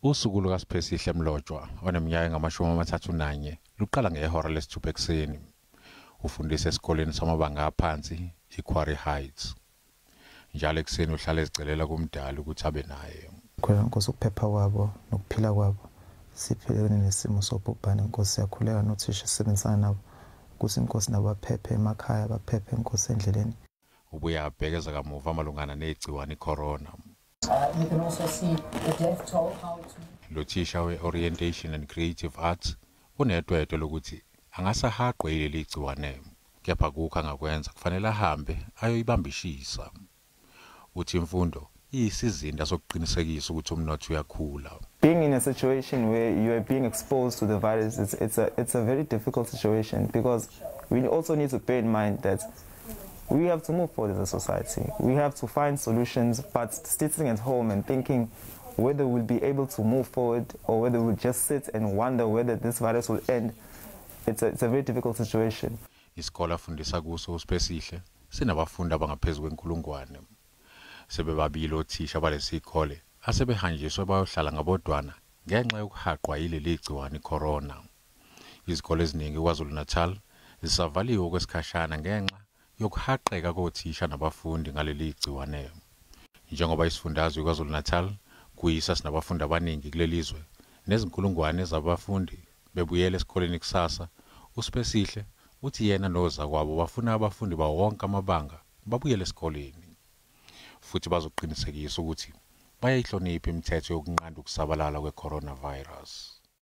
Usuku lukaSiphesihle Mlotshwa oneminyaka engama-31 luqala ngehora lesithupha ekuseni. Ufundisa esikoleni samabanga aphansi iQuarry Heights. Njalo ekuseni uhlala ezicelela kumdali ukuthi abe naye. Khuleka Nkosi ukuphepha kwabo nokuphila kwabo. Siphilene nesimo sobhubhane Nkosi, siyakhuleka nothisha sisebenzisana nabo ukuthi Nkosi nabo baphephe emakhaya, baphephe Nkosi endleleni. Ubuye abhekeza kamuva malungana negciwane iCorona. You can also see the death toll, how it's Lo thisha we-Orientation and Creative Arts unetwetwe lokuthi angasahaqwe yileli gciwane, kepha akukho angakwenza, kufanele ahambe ayoyibambishisa. Uthi imfundo iyisizinda sokuqinisekisa ukuthi umnotho uyakhula. Being in a situation where you are being exposed to the virus, it's a very difficult situation because we also need to bear in mind that we have to move forward as a society. We have to find solutions, but sitting at home and thinking whether we'll be able to move forward or whether we'll just sit and wonder whether this virus will end, it's a very difficult situation. Isikole afundisa kuso uSiphesihle sinabafundi abangaphezu kwenkulungwane. Sebebabili othisha balesi sikole asebehanjiswe bayohlala ngabodwana ngenxa yokuhaqwa yileli gciwane iCorona. Izikole eziningi KwaZulu-Natal zisavaliwe okwesikhashana ngenxa yokuhaqeka kothisha nabafundi ngaleli gciwane. Njengoba isifundazwe KwaZulu-Natal kuyisa sinabafundi abaningi kuleli zwe nezinkulungwane zabafundi bebuyela esikoleni kusasa, uSiphesihle uthi yena nozakwabo bafuna abafundi bawo wonke amabanga babuyele esikoleni futhi bazoqinisekisa ukuthi bayayihlonipha imithetho yokunqanda ukusabalala kwe-coronavirus.